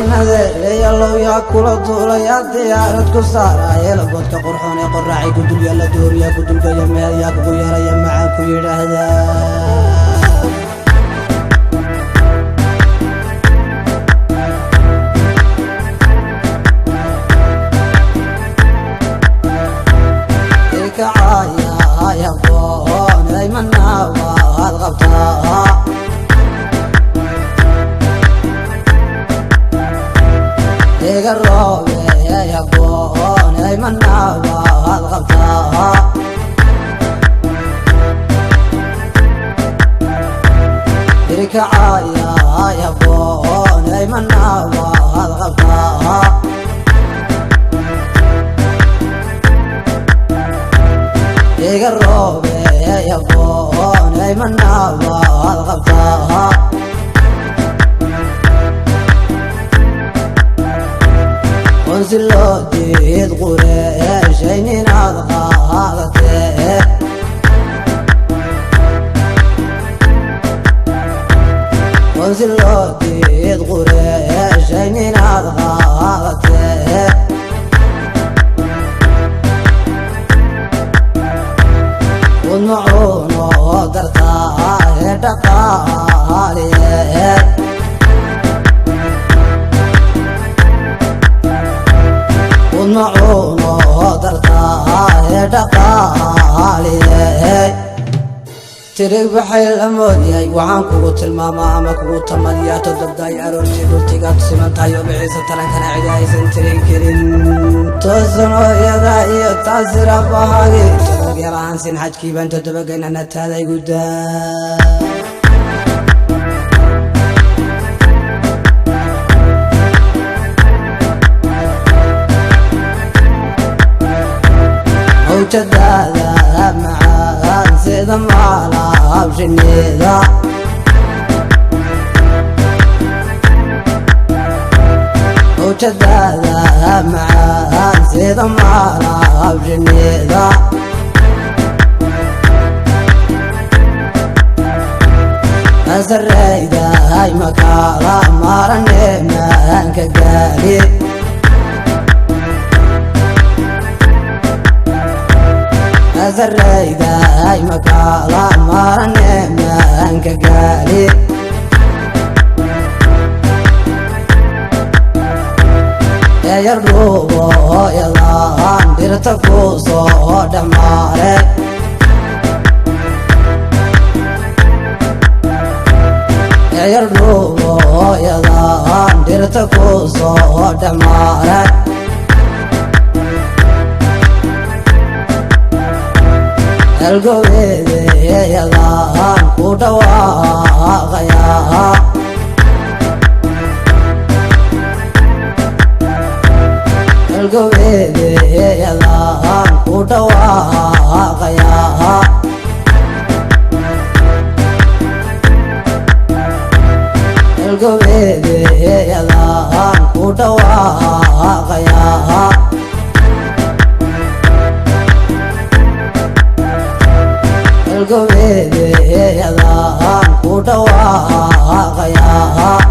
Inadeereeyalowyaa kula duulayaa diyaarad ku saaraaye lagoodka qurxoon ee qorraacay ku dul yaalla dooriyaa ku dulgaya meelyaa kugu yaraya macaan ku yidhaahdaa. Kacaaya yaqoon aymana waad qabtaa. Iga roobe yaqoon aymana waad qabtaa. Irkacaaya yaqoon aymana waad qabtaa. Iga roobe yaqoon aymana waad qabtaa. Qonsi loo diid qureeshayn inaad qaadatee. Qonsi loo diid qureeshayn inaad qaadatee. Udmacuuno dartaa ee dhaqaaliye. Udmacuuno dartaa ee dhaqaaliye. Tirig baxay la moodyahay waxaan kugu tilmaamaa ama kugu tamadiyaa todobdaay aroortii dhultigaad siman tahay oo bixisa tarankana cidi aysan tirin karin. Toosanooyada iyo taasira bahagi todob yarahan sin xajkiiban todobaganana taaday guddaa. Mawjadaada macaan sida maalaab shinnida. Mawjadaada macaan sida maalaab shinnida. Masaraydahay makaala maarane maanka gaali. Masaraydahay makaala maarane maanka gaali. Yar dhuubo yadaan dhirta ku soo dhamaare. Yar dhuubo yadaan dhirta ku soo dhamaare. Algobeedeyadaan ku dhawaaqayaa. Algobeedeyadaan ku dhawaaqayaa. Algobeedeyadaan ku dhawaaqayaa. Algobeedeyadaan ku dhawaaqayaa.